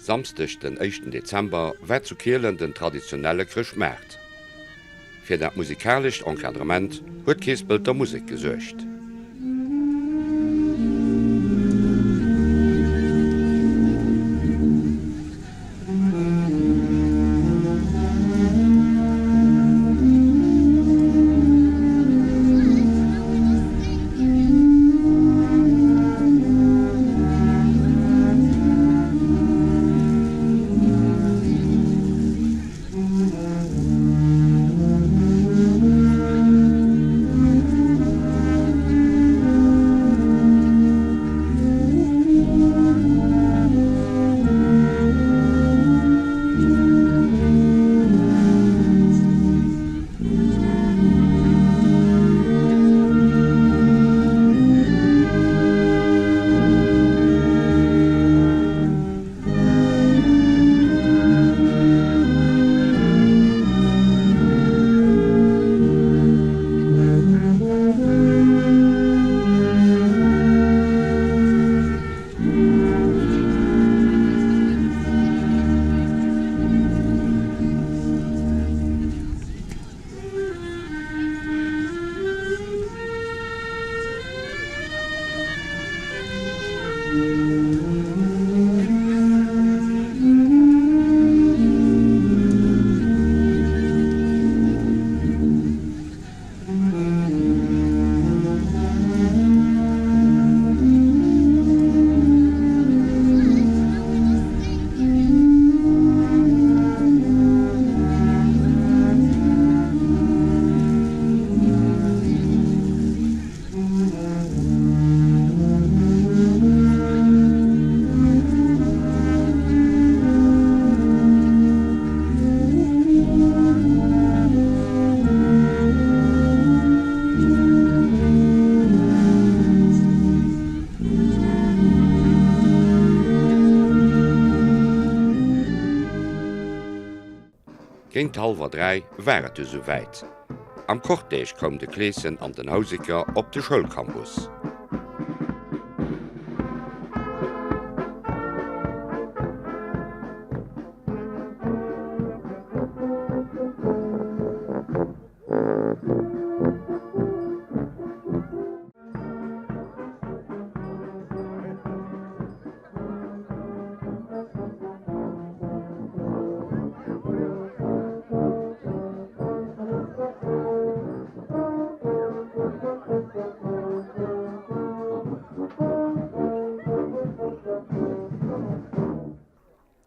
Samsdeg den éischten Dezember war zu Kielen den traditionelle Chrëschtmaart. Fir dat musikalescht Encadrement huet d'Keespelter Musek gesuergt. Géint hallwer 3 war et du souwäit. Am Cortège koum de Kleeschen an den Houseker op de Schoulcampus.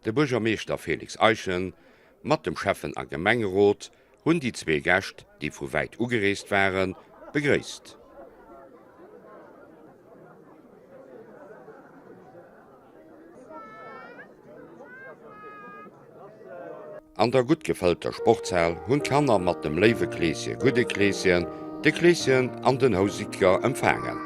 De Buergermeeschter Félix Eischen mat dem Schäffen a Gemengerot hunn déi zwee Gäscht, déi vu wäit ugereest waren, begréisst. An der gutt gefëllter Sportshal hunn d'Kanner mat dem léiwe Kleeschen, gudde Kleeschen, de Kleeschen an den Houseker empfaangen.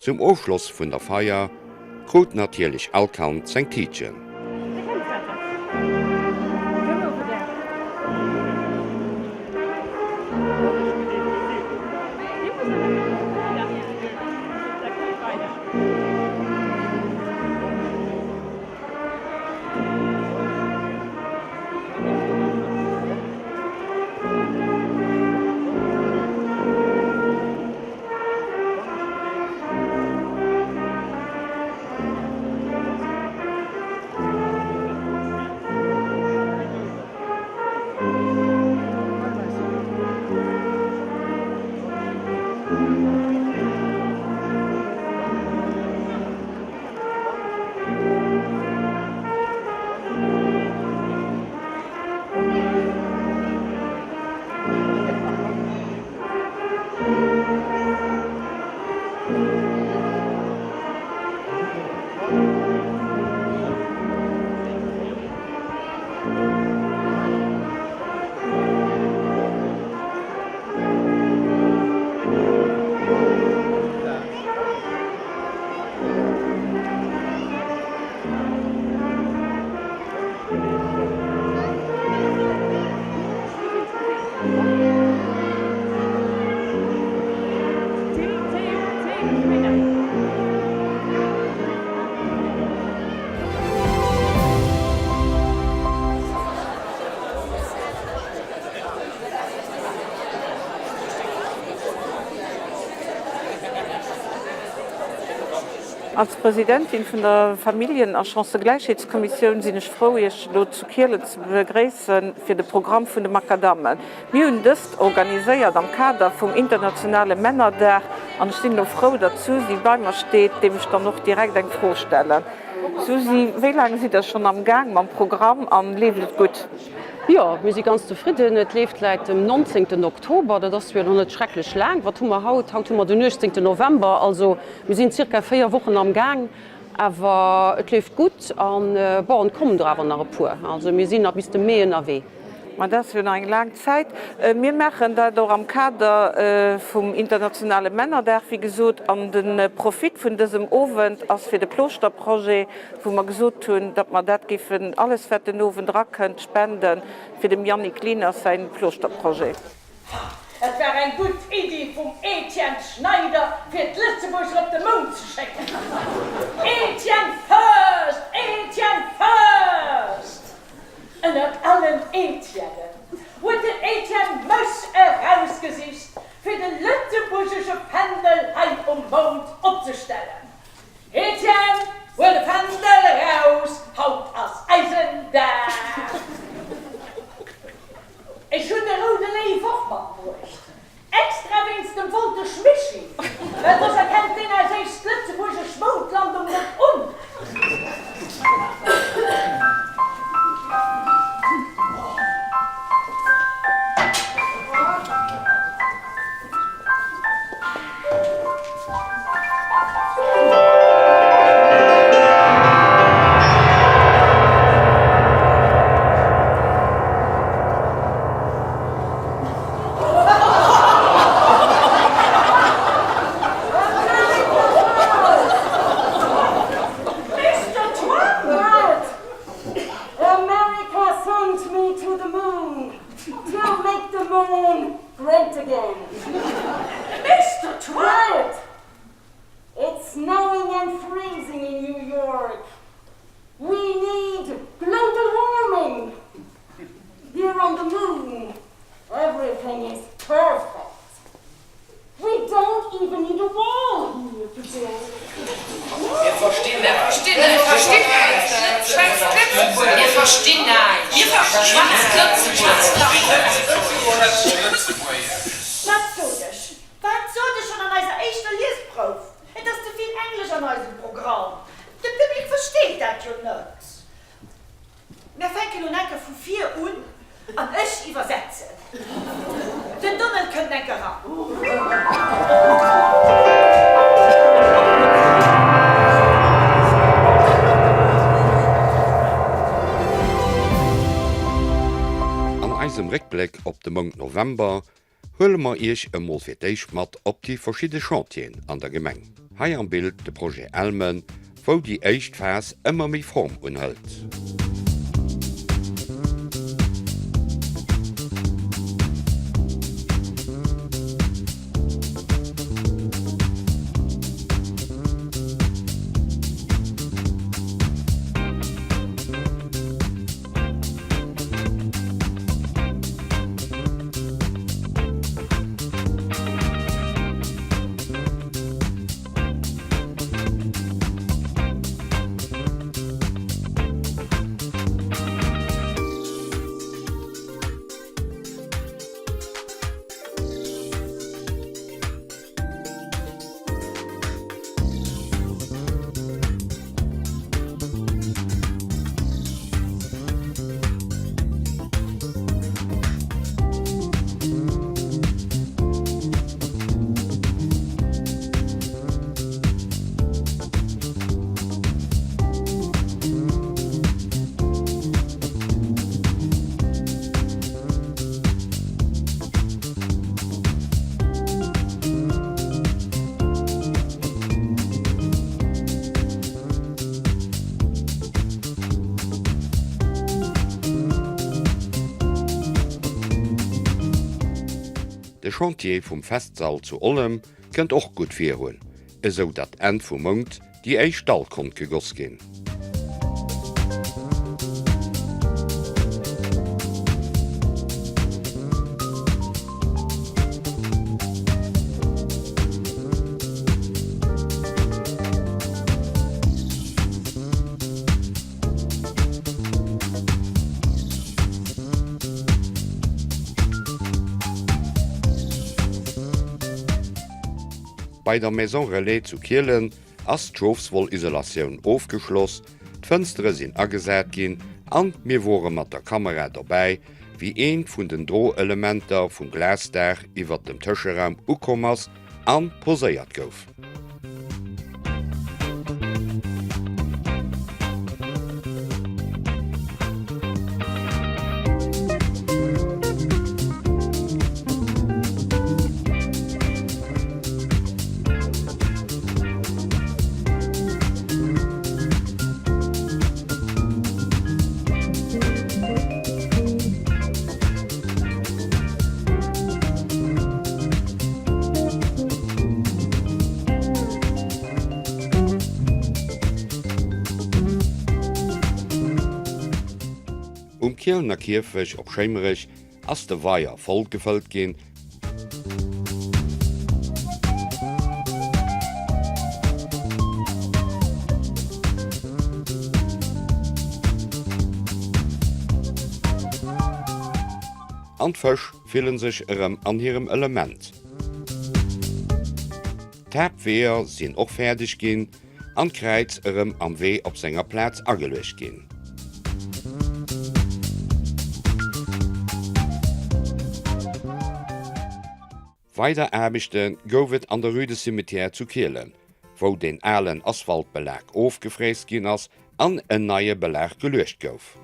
Zum Ofschloss vun der Feier krut natierlech all Kand seng Tiitchen. Als Presidentin vun der Familljen a Chancëgläichheetskommissioun sinn ech frou, Iech elo zu Kielen ze begréissen fir de Programm vun de Makadammen. Mir hunn dëst organiséiert am Kader vum internationale Männerdag an ech sinn elo frou, datt d'Susi bei mer steet, deem ech dann och direkt eng Fro stellen. Susi, wéi laang sidd der schonn am Gaang mam Programm an leeft et gutt? Jo, mir si ganz zefridden. Et leeft läit dem 19 Oktober, dat ass jo nach net schrecklech laang. Wat hu mer haut? Haut hu mer den 18 November, also mir sinn zirka 4 Wochen am Gaang. Awer et leeft gutt an bon, et kommen der awer nach e puer. Also mir sinn nach bis de Mee ënnerwee. Ma dat ass jo nach eng laang Zäit. Mir maachen dat och am Kader vum internationale Männerdag, wéi gesot. An de Profit vun dësem Owend ass fir de Plooschter-Projet, wou mer gesot hunn, datt mer dat géifen, alles wat den Owend erakënnt, spenden fir dem Yannick Lieners säin Plooschter-Projet. Et war eng gutt Iddi vum Etienne Schneider fir d'Lëtzebuerger op de Mound ze schécken. Etienne first! Etienne first! Ënnert allen Etiennen huet den Etienne mech erausgesicht fir de lëtzebuergesche Fändel hei um Mound opzestellen. Etienne, huel de Fändel eraus, haut ass eisen Dag! Ech hunn de roude Léiw och matbruecht, extra wéinst dem Woltesch Michi, well soss erkennt deen eis éischt lëtzebuergesch Moundlandung net un. Mister Trump! What? America sent me to the moon to make the moon Great again. Mister Trump! It's snowing and freezing in New York. We need global warming. Here on the moon, everything is perfect. We don't even need a wall here to build. Mir verstinn näischt. Mir verstinn näischt. Schwätzt Lëtzebuergesch. Mir verstinn näischt. Mir verstinn Schwätzt Lëtzebuergesch. Wat sot ech? Wat sot ech schonn an eiser éischter Liesprouf? Et ass ze vill Englesch an eisem Programm. De Public versteet dat jo net. Mär fänken elo enker vu vir un an ech iwwersetzen. Den Donald kënnt enker eran. An eisem Réckbléck op de Mount November huele mer iech emol fir d'éischt mat op déi verschidde Chantieren an der Gemeng. Hei am Bild de Projet Elmen, wou déi éischt Phas ëmmer méi Form unhëlt. De Chantier vum Festsall zu Ollem kënnt och gutt virun, esou datt Enn vum Mount déi éischt Dall konnt gegoss ginn. Bei der Maison Relais zu Kielen ass d'Schofswollisolatioun ofgeschloss, d'Fënstere sinn agesat ginn an mir wore mat der Kamera dobäi, wéi eent vun den Droelementer vum Glasdaach iwwert dem Tëscheraum ukomm ass an poséiert gouf. Um Kielener Kierfech op Schéimerech ass de Weier voll gefëllt ginn. An d'Fësch fillen sech erëm an hirem Element. D'Haaptweeër sinn och fäerdeg ginn an d'Kräiz erëm am Wee op senger Plaz ageluecht ginn. Weider Aarbechte gouf et an der Rue de Cimetière zu Kielen, wou deen alen Asphaltbelag ofgefräst ginn ass an en neie Belag geluecht gouf.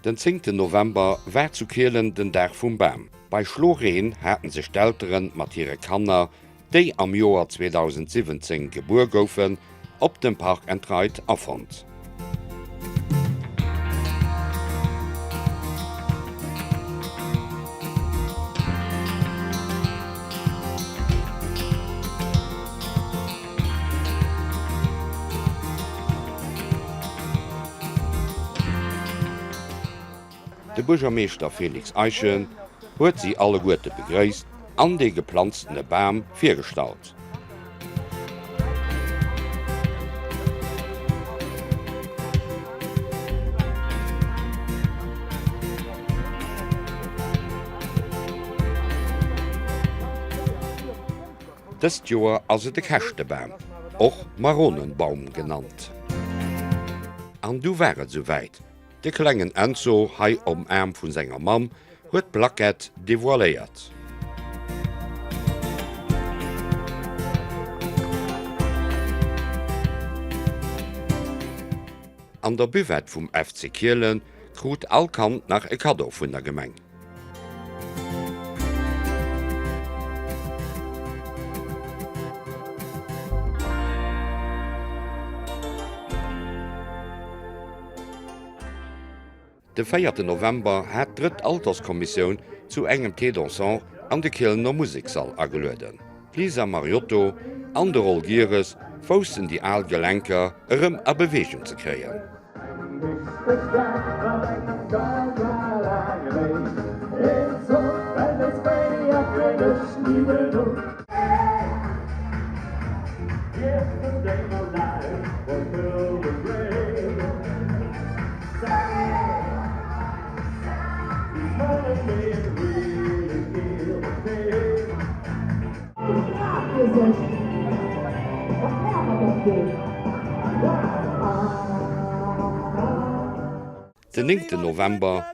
Den zéngten November war zu Kielen den Dag vum Bam. Bei Schloreen haten sech d'Eltere mat hire Kanner, déi am Joer 2017 gebuer goufen, op dem Park and Ride afonnt. De Buergermeeschter Félix Eischen huet si alleguerte begréisst an dee geplanztene Bam virgestallt. Dëst Joer ass et de Käschtebam, och Maronenbaum genannt. An du war et souwäit, de klengen Enzo, hei om Aarm vun senger Mamm, huet d'Plackett devoiléiert. An der Buvette vum FC Kielen krut all Kand nach e Kaddo vun der Gemeng. De véierten November hat d'Drëtt Alterskommissioun zu engem Thé dansant an de Kielener Musekssall agelueden. D'Lisa Mariotto an de Roll Gieres woussten déi al Gelenker erëm a Beweegung ze kréien. Den néngten November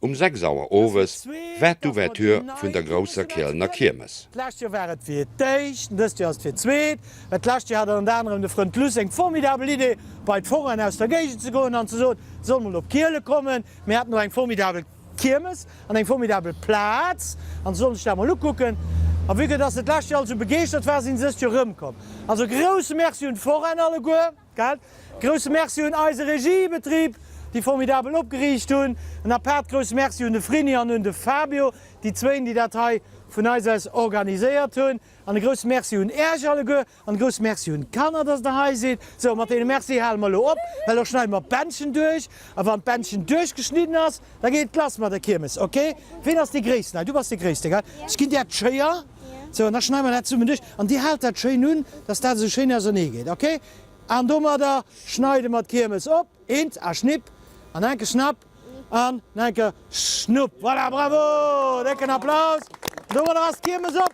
um 6 Auer owes war d'Ouverture vun der grousser Kielener Kiermes. D'lescht Joer war et fir d'éischt, an dëst Joer ass et fir d'zweet. Well d'lescht Joer hat ënnert anerem de Frënd Luss eng formidabel Idee, bei d'Forainen aus der Géigend ze goen an ze soen, se solle mol op Kiele kommen. Mir hätten do eng formidabel Kiermes an eng formidabel Plaz an se sollen sech dat mol ukucken. A vue que dass se d'lescht Joer all esou begeeschtert waren, sinn se dëst Joer erëmkomm. Also e grousse Merci un d'Forainen alleguer, gell? Grousse Merci un eise Regiebetrib, déi formidabel opgeriicht hunn. En apaart grousse Merci un de Friny an un de Fabio, déi zwéin, déi dat hei vun eis aus organiséiert hunn. An e grousse Merci un Äerch alleguer. An e grousse Merci un d'Kanner, dass der hei sidd. Sou, mat deene Mercie hale mer elo op, well elo schneide mer d'Bändchen duerch. A wann d'Bändchen duerchgeschnidden ass, da geet et lass mat der Kiermes, ok? Ween ass dee Gréissten hei? Du bass dee Gréisste, gell? Ech ginn där d'Schéier. Sou, an da schneide mer dat zesummen duerch. An dir haalt dat schéin un, dass dat esou schéin ausernee geet, ok? An domadder schneide mer d'Kiermes op. Eent a schnipp an enke schnapp an enke schnupp. Voilà, bravo! Décken Applaus! Domadder ass d'Kiermes op!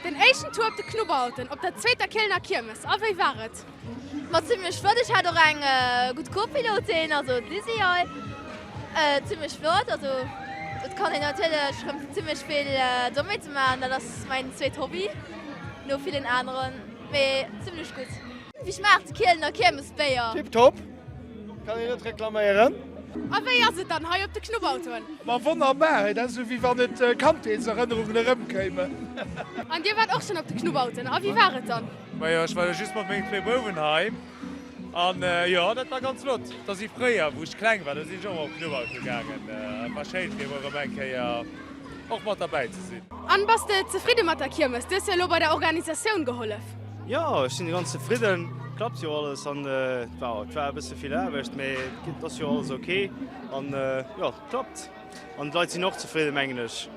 Den éischten Tour op de Knubberautoen op der zweeter Kielener Kiermes, a wéi war et? Ma zimlech flott, ech hat och eng gutt Co-Pilotin, also d'Lizzy hei. Zimlech flott, also et kann een natierlech rëm zimlech vill domat maachen, dat ass mäin zweet Hobby no villen aneren, mee zimlech gutt. Wéi schmaacht de Kielener Kiermesbéier? Tiptop, kann een net reklaméieren. A wéi ass et dann hei op de Knubberautoen? Ma wonnerbar, et ass esou wéi wann et Kandheetserënnerungen erëmkéimen. An dir waart och schonn op de Knubberautoen, a wéi war et dann? Majo, ech war jo just mat mengen zwee Bouwen hei an jo, dat war ganz flott. Dat ass wéi fréier, wou ech kleng war, do sinn ech och ëmmer op Knubberauto gaangen. Et war schéin, fir emol erëm eng Kéier och mat derbäi ze sinn. An bass de zefridde mat der Kiermes? Du hues jo elo bei der Organisatioun gehollef. Jo, ech sinn ganz zefridden. Klappt jo alles an et war e bësse vill Aarbecht, mee et ass jo alles ok an jo, et klappt an d'Leit sinn och zefridden, mengen ech.